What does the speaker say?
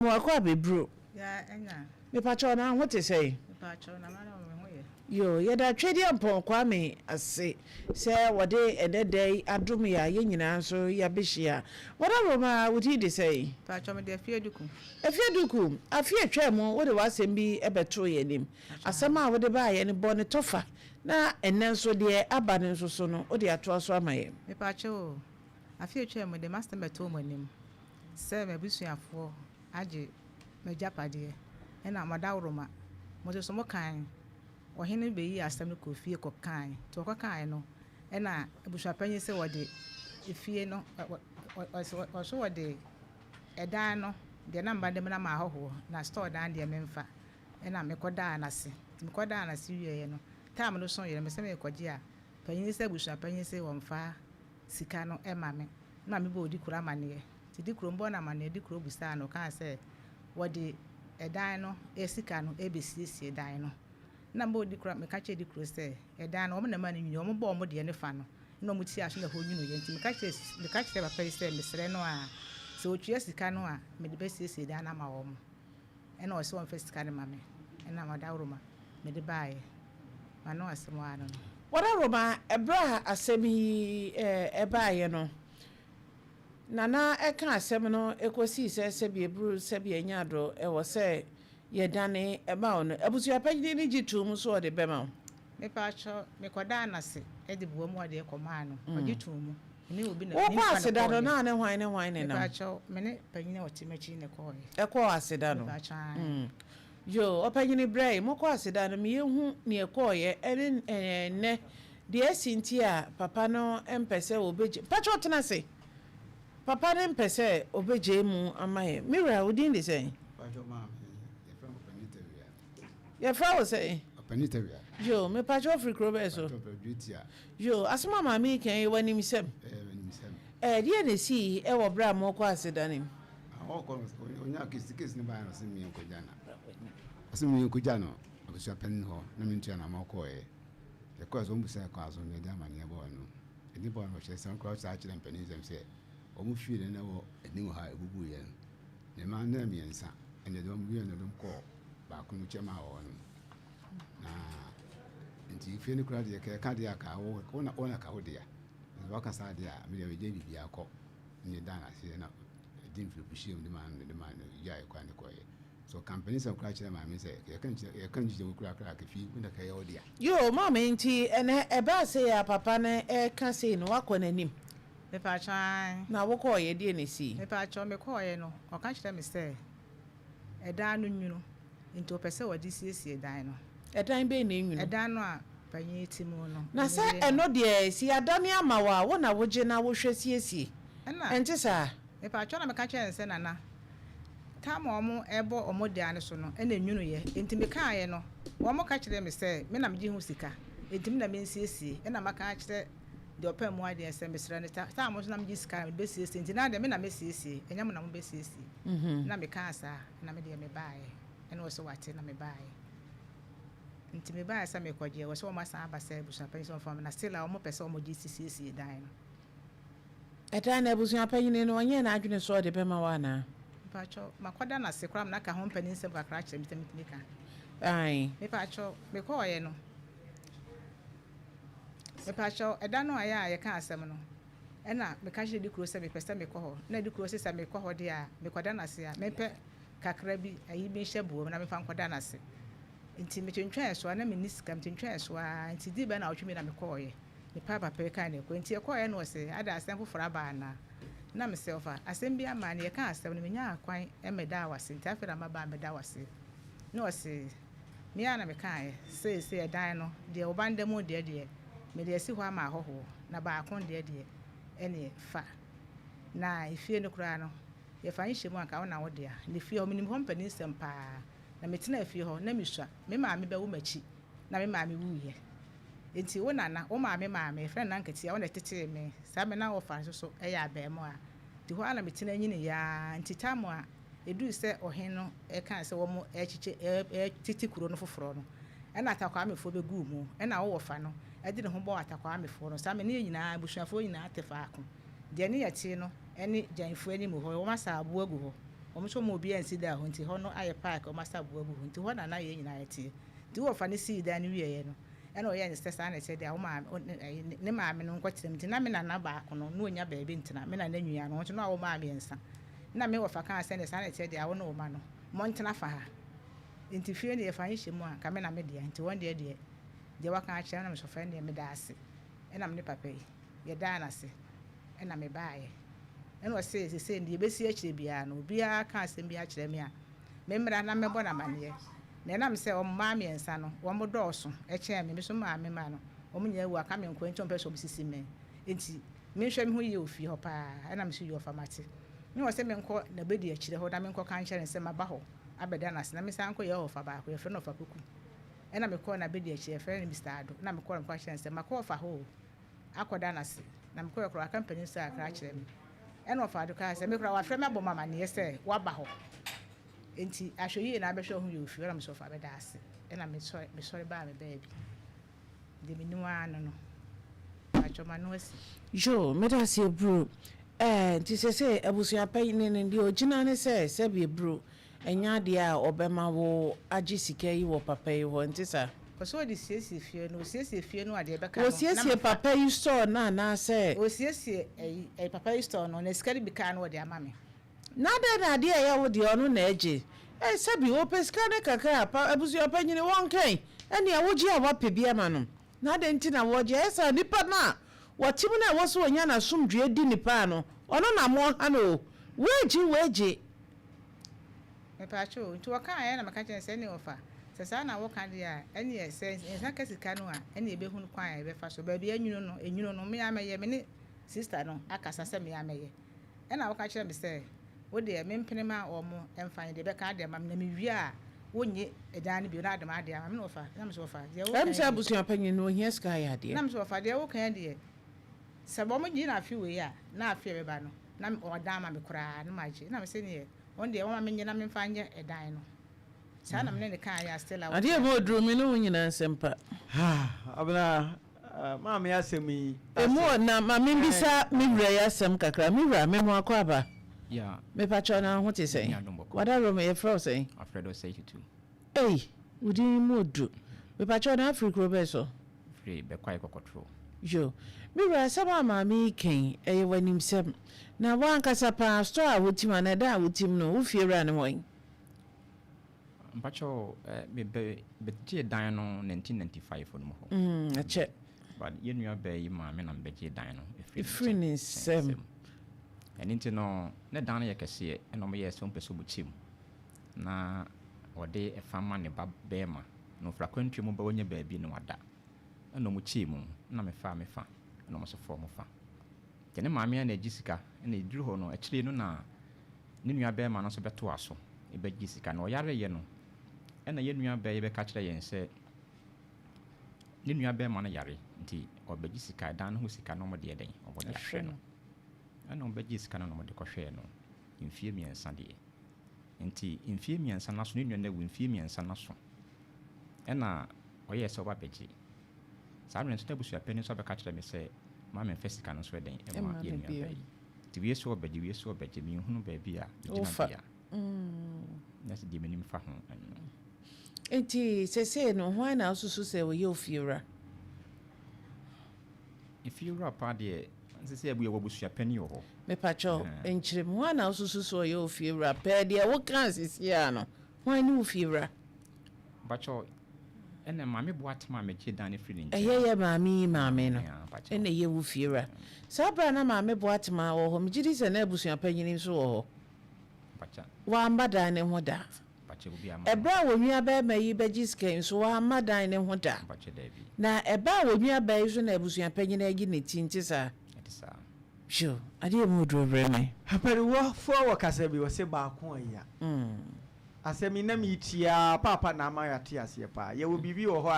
Wakɔ abɛduru. Ya anya. Mepakyɛw na ho te sɛn? Mepakyɛw na mara me ho yɛ. Yoo, yɛda Twedeampɔn Kwame ase sɛ wɔde ɛnɛ da yi adom yɛ a yɛn nyinaa nso yɛabɛhyia. Wɔdawuroma, wo din de sɛn? Mepakyɛw mede Afie Duku. Afie Duku, afe a ɛtwaa mu wode w'asɛm bi bɛtoo yɛn anim. Asɛm a wode baeɛ no, bɔ no tɔfa na ɛnnɛ nso deɛ aba no nso so no, wode atoa so ama yɛn. Mepakyɛw o, afe a ɛtwaa mu de m'asɛm bɛtoo mo anim sɛ m'abusuafoɔ agye m'agyapadeɛ, ɛna mo adaworoma, mo nso so mokae. Ɔhene no bɛyii asɛm no kɔɔ fie kɔkae. Nti wɔkɔkaeɛ no, ɛna abusuapanyin sɛ wɔde efie no, ɔso wɔde ɛdan no deɛ na mma de no ama ahɔhoɔ, na store dan deɛ memfa. Ɛna mekɔdaa no ase. Nti mekɔdaa no ase wieeɛ no, time no soeɛ no, mesɛ merekɔgye a, panyin sɛ abusuapanyin sɛ wɔmfa sika no ma me. Ɛna mebɔɔ Odikuro amaneɛ. Nti Dikuro mebɔɔ no amaneɛ, Dikuro bisaa no, ɔkaa sɛ wɔde ɛdan no sika no rebɛsiesie dan no. Ɛna mebɔɔ Dikuro, meka kyerɛɛ Dikuro sɛ ɛdan no wɔn na ɛmaa no nwunuiɛ, wɔn bɔɔ wɔn deɛ no fa no, ɛna wɔn tiaa so na ɛhɔ nwunuiɛ. Nti meka kyerɛɛ, meka kyerɛɛ papa yi sɛ mesrɛ no a, sɛ ɔtua sika no a, mede bɛsiesie dan no ama wɔn. Ɛna ɔse ɔmfa sika no ma me, ɛna Ɔdawuroma mede baeɛ. M'ano asɛm ara no no. Ɔdawuroma, ɛberɛ a asɛm yi baeɛ no, Nana ɛka asɛm no kɔsii sɛ sɛbi aburu sɛbi anya ado, ɛwɔ sɛ yɛdane ma wo no, abusuapanin no gye toom sɛ ɔde bɛma wo? Mepaakyɛw, mekɔdaa no ase de boa mu adeɛ kɔmaa no, ɔgye too mu. Me ne obi na, Wokɔɔ nipa na aseda no, kɔɔeɛ. na ne hwan ne hwan nenam? Mepaakyɛw, me ne panyin a ɔte m'akyi na ɛkɔɔeɛ. Ɛkɔɔ aseda no? Mepaakyɛw, aane. Yoo, ɔpanyini brɛ yi, mokɔɔ aseda no, me yɛhu neɛ ɛkɔɔeɛ ɛne ɛnnɛ deɛ asi nti a papa no mpɛ sɛ ɔbɛgye, mpakyɛw tena ase, papa no mpɛ sɛ ɔbɛgyae mu ama yɛn. Me wura, wo din de sɛn? Mpakyɛw maame, yɛfrɛ me Ɔpanyin Tawia. Yɛfrɛ wo sɛn? Ɔpanyin Tawia. Yoo, mepakyɛw firi kuro bɛn so? Mpakyɛw firi Adwetia. Yoo, asɛm a maame yi ka yi, w'animsɛm? Ɛyɛ m'animsɛm. Ɛɛ, deɛn na ɛsii wɔ berɛ a morekɔ aseda no mu? Ah, ɔkɔ no, ɔnyaa case, case no baeɛ no, ɔse meɛ nkɔgya no. Ɔse meɛ nkɔgya no abusua panin hɔ na mentua no ama ɔkɔɔɛ. Yɛkɔɔɛ so, ɔmbusaa kwan so na yɛde amaneɛ bɔɔ no. Ɛde bɔɔ no, ɔkyerɛ sɛ ɔnkora saa kyerɛ mpanin nsɛm sɛ wɔn fie no na ɛwɔ anim ha a ɛbubuiɛ no, ne mma no mmiɛnsa ɛna ɛde wɔn wiee no de wɔn kɔɔ baako no kyɛ maa wɔn. Na nti fie no koraa deɛ kɛka deɛ aka wo wo na wo na ka wo dea. Nti waka saa deɛ a me deɛ megye biribiara kɔ. Ne dan aseɛ na ɛdi mfiripuhyia mu de maa no de maa no gyae kwan de kɔeɛ. So ɔka mpaninsɛm koraa kyerɛ maame sɛ yɛka nkyerɛ yɛka nkyerɛ wo koraa koraa kefi wo na kɛyɛ wo dea. Yoo maame nti ɛnɛ ɛbaa sei a papa no ɛka sei no woakɔ n'anim? Mepaakyɛw aane. Na wokɔɔeɛ deɛ na esii? Mepaakyɛw mekɔɔeɛ no ɔka kyerɛ me sɛ ɛdan no nwunu nti ɔpɛ sɛ ɔde siesie dan no. Ɛdan bɛn na enwunu? Ɛdan no a panyin yi te mu no. Na sɛ ɛno deɛ si adane ama wo a wo na wogye na wohwɛ siesie Ɛna. ɛnte saa? Mepaakyɛw na meka kyerɛɛ no sɛ Nana, tam a wɔn ɛbɔ wɔn dan no so no ɛna enwunuiɛ nti mekaaeɛ no wɔn ka kyerɛɛ me sɛ me na megye ho sika nti me na mensiesie ɛna maka akyerɛ deɛ ɔpɛ mu adeɛ sɛ mesrɛ no tam nso na megye sika na mede bɛsiesie nti na deɛ me na mɛsiesie ɛnyɛ mo na mobɛsiesie ɛna mekaa saa ɛna me deɛ mebaaeɛ ɛna ɔse wate na mebaaeɛ nti mebaaeɛ sɛ mekɔgyeɛ wɔ sɛ wɔn asan aba sɛ abusuapanyin sɛ wɔmfa ma me na still a wɔn pɛ sɛ wɔn gye siesie dan no. Ɛtaa na abusua panyin no ɔnyɛɛ n'adwene sɛ ɔde bɛma wo anaa? Mpakyɛw, makɔda no ase koraa ma no aka ho mpaninsɛm kakra akyerɛ me sɛ metumi ka. Ae. Mepakyɛw, mekɔɔeɛ no, mepakyɛw, ɛda no a yɛ a yɛkaa asɛm no, ɛna meka kyerɛɛ Dikuro sɛ mepɛ sɛ mekɔ hɔ. Na Dikuro se sɛ mekɔ hɔ deɛ a, mekɔda no ase a, mempɛ kakra bi, ayi bi nhyɛ boɔ mu na memfa nkɔda no ase. Nti metwentwɛn so a, na menni sika, metwentwɛn so ara, nti dii bɛyɛ nnawɔtwe mmienu na mekɔɔeɛ. Me paapa pere kae na ɛkɔe. Nti ɛkɔeɛ no ɔse, Ada asɛm foforɔ aba anaa? Na mese, Ɔfa, asɛm bi amma. Ne yɛkaa asɛm no, menyaa kwan mmedaa wo ase, nti afei na maba abɛda wo ase. Na ɔse, Me ara na mekaeɛ, seesei ɛdan no, deɛ wo ba no da mu deɛ deɛ, mede asi hɔ ama ahɔhoɔ, na baako deɛ deɛ, ɛneɛ fa. Na efie no koraa no, yɛfa nhyɛ mu a, anka wo na wo dea. Na efie hɔ, menim hɔ mpaninsɛm paa. Na metenaa fie hɔ, na mesua. Me maame bɛwo m'akyi na me maame wuiɛ. Enti wo nana, wo maame maame, yɛfrɛ no Nankatia, ɔna ɛtetee me. Saa mmerɛ no na wɔfa nso so yɛ abarimaa. Nti hɔ ara na metena nyiniiɛ ara. Nti tam a ɛduu sɛ ɔhene no kaa sɛ wɔrekyekyɛ, retete kuro no foforɔ no, ɛna Atakwamefoɔ bɛguu mu. Ɛna wo wɔfa no de ne ho bɔɔ Atakwamefoɔ no. Saa mmerɛ no yɛn nyinaa, abusuafoɔ nyinaa te faako. Deɛ ne yɛte no ne Gyanfoɔ anim hɔ, wɔasa aboɔ agu hɔ. Wɔn nso wɔmma obiara nsi dan wɔ hɔ nti hɔ no ayɛ park a wɔasa aboɔ agu hɔ nti hɔ na na yɛn nyinaa yɛteɛ. Nti wo wɔfa no sii dan no wieeɛ no ɛna ɔyɛɛ no sɛ saa na ɛteɛ deɛ a wo maame wo ne ɛyi ne maame no nkɔtena mu nti na me nana baako no na ɔnnya baabi ntena me nana nua no ɔno nso na wawo mmaa mmiɛnsa na me wɔfa kaa sɛ ɛnneɛ saa na ɛteɛ deɛ a wo ne wo mma no montena fa ha nti fie no deɛ fa nhyɛ mu a nka me na me dea nti wɔn deɛ deɛ deɛ waka akyerɛ me na me nso fa ɛnneɛ meda ase ɛna me ne papa yi yɛdaa no ase ɛna mebaeɛ. Ɛna ɔse sesei deɛ ɛbɛsi akyire biara no obiara ka asɛm biara kyerɛ me a, memmra na mɛbɔ no amaneɛ. Na ɛnam sɛ wɔn mmaa mmiɛnsa no wɔn dɔɔso kyɛn me, me nso maame mma no wɔn nyinaa awu aka me nkoa nti wɔmpɛ sɛ wɔsisi me nti menhwɛ me ho yie wɔ fie hɔ paa. Ɛna me nso yii ɔfa mate. Na ɔse menkɔ n'abɛdi akyire hɔ na menkɔka nkyerɛ no sɛ maba hɔ abɛda no ase na mensan nkɔ yɛn ɔfa baako yɛfrɛ no ɔfa Poku. Ɛna mekɔɔ n'abɛdi akyire yɛfrɛ no Mister Ado na mekɔɔ no mekɔka kyerɛɛ no sɛ makɔ ɔfa hɔ o. akɔda no ase. Na mekɔeɛ koraa, waka mpanin sɛ akra akyerɛ me. Ɛna ɔfaa do kaa sɛ, me koraa wafrɛ me abɔ me amaneɛ sɛ woaba hɔ. Enti ahwɛyie na abɛhwɛ wo ho yie wɔ fie hɔ. Ɛna me nso ɔfaa meda ase. Ɛna mesɔre mesɔre baa me baabi. Deɛ menim ara ne no. Mpakyɛw m'ano asi. Yoo, meda ase Aburo. Ɛɛ, nti sɛsɛɛ abusua panyin no, deɛ ɔgyina ne sɛ, sɛbi Aburo, Ɛnyɛ adeɛ a ɔbɛma wo agye sika yi wɔ papa yi hɔ, nte saa? Ɔsɛ ɔde siesie fie no, ɔsiesie fie no a deɛ ɛbɛka no na Wɔsiesie mafa. papa yi store no anaasɛ? Ɔsiesie ɛyi, ɛyi papa yi store no, na sika no bi kaa no ɔde ama me. Na adɛn na adeɛ a ɛyɛ wo deɛ ɔno na ɛgye? Ei, sɛbi, ɔpɛ sika no kakra a, pa, abusua panyini, wɔnkɛn, ɛnneɛ wogye a woapɛ bi ama no. Na adɛn nti na wɔgye? Ɛyɛ saa a, nipa no a wɔte mu no a ɛwɔ sɛ ɔnya n'asomdwoeɛ di ne paa no, ɔno na moha no o. Woagye, woagye. Mepaakyɛw o, nti wɔkaaeɛ na meka kyerɛɛ no sɛ ɛneɛ wɔfa, sɛ saa na woka deɛ a, ɛneɛ sɛ yɛn nsa ka sika no a, ɛneɛ yɛbɛhunu kwan a yɛbɛfa so. Baabi a ɛnwunu no, ɛnwunu no, me ara mɛyɛ, me ne sister no akasa sɛ me ara mɛyɛ. Ɛna woka kyerɛɛ me sɛ, wo deɛ mempene ma wɔn mfa nyɛ deɛ ɛbɛka ade ama me, na mewie a, wonnye ɛdan no bio na ade m'adeɛ ama me. Na wɔfa, na me nso wɔfa, deɛ woka Ɛm yi sɛ deɛ. abusua panyin no ohia sika ayɛ adeɛ. Na me nso wɔfa, deɛ woka yi deɛ, sɛ wɔn gye no afe wei a, na afe a ɛbɛba no, na wɔadan ama me koraa na magye. Na mese neɛ wɔn deɛ wɔma menyɛ na memfa nyɛ ɛdan no. Saa na me ne no kaeɛ a still a wɔnte Adeɛ mu aseɛ. oduru me ne wo nyinaa nsɛm pa. Abena, maame asɛm yi Emu asɛ. ɔ na ma me mbisa me wura yi asɛm kakra. Me wura, me ho akɔ aba? Yeah. Mepakyɛw na wo ho te sɛn? Nyame adom bɔkɔɔ. W'adaworo mu, yɛfrɛ wo sɛn? Alfred Osei Tutu. Ei, wo din yi mu odu. Mepakyɛw na afiri kuro bɛn so? Firi Bɛkwae Kɔkɔtoro. Yo, me wura, asɛm a maame yi ka yi, ɛyɛ w'animsɛm. Na w'ankasa paa, store a wotim anaa ɛdan a wotim no, wo fiewura ne hwan? Mpakyɛw, eh, me bɛ bɛgyee dan no 1995 no mu hɔ. Mm, ɛkyɛ. But yɛn nua baa yi maame na mebɛgyee dan no ɛfiri ne nkyɛn. Ne nsam. Ɛno nti no, ne dan no yɛ kɛseɛ, ɛna wɔyɛɛ sɛ wɔmpɛ sɛ wɔkyɛ mu. Na ɔde ɛfa ma ne ba bɛɛma, na ɔfiri akwantuo mu ba wanya baabi na wada. Ɛna ɔmo kyɛɛ mu, ɛna me faa me fa, ɛna ɔmo nso faa ɔmo fa. Nti ne maame a na ɛgye sika, ɛna ɛduru hɔ no, akyire no na ne nua bɛɛma no nso bɛtoa so bɛgye sika. Na ɔyareeɛ no, ɛna yɛn nua baa yi bɛka kyerɛɛ yɛn sɛ ne nua bɛɛma no yare, nti ɔbɛgye sika, ɛdan no ho sika na ɔmo de yɛ dɛn? Ɔmo de ahwɛ no. Ɛna ɔmo bɛgyee sika no na ɔmo de kɔhwɛɛ no mfie mmiɛnsa deɛ. Nti mfie mmiɛnsa no aso, ne nua no awu mfie mmiɛnsa no aso, ɛna ɔyɛɛ sɛ ɔba bɛgye. Saa mmerɛ no nso na abusuapanin nso abɛka kyerɛ me sɛ ma memfa sika no nso ɛdɛn mma yɛn nua baa yi. Nti wei so ɔbɛgye, wei so ɔbɛgye, menhunu baabi a megyina bia. Na sɛ deɛ menim fa ho ɛno no. Nti sesei no hwan na wosusu sɛ ɔyɛ ofiewura? Efiewura paa deɛ, ɛnsɛ sɛ yɛwɔ abusuapanin wɔ hɔ. Mepakyɛw, nkyerɛ mu, hwan na wosusu sɛ ɔyɛ ofiewura? Pɛɛ deɛ wokaa seesei ara no, hwan ne wo fiewura? Mpakyɛw, ɛna Maame Boatema a megyee dan no firii ne nkyɛn Ɛyɛ no. yɛ maame yi maame no Mpakyɛw. na ɛyɛ wo fiewura. Saa berɛ a na Maame Boatema wɔ hɔ, megye di sɛ na abusuapanyin nso wɔ hɔ. Mpakyɛ. Wamma dan no ho da. Mpakyɛ obi ama Ɛberɛ a wo nuabarima yi bɛgye sika yi nso, wamma dan no ho da. Mpakyɛ daabi. Na ɛbaa wo nuabaa yi so na abusuapanyin ayi ne ti, nte saa? Ɛte saa. Hwɛ o, adeɛ mu duro brɛ me. Apariwafoɔ wɔ kasa bi wɔse baako ɔya. Asɛm yi na meretie ara paapa na ama yɛate aseɛ paa. Yɛwɔ biribi wɔ hɔ a.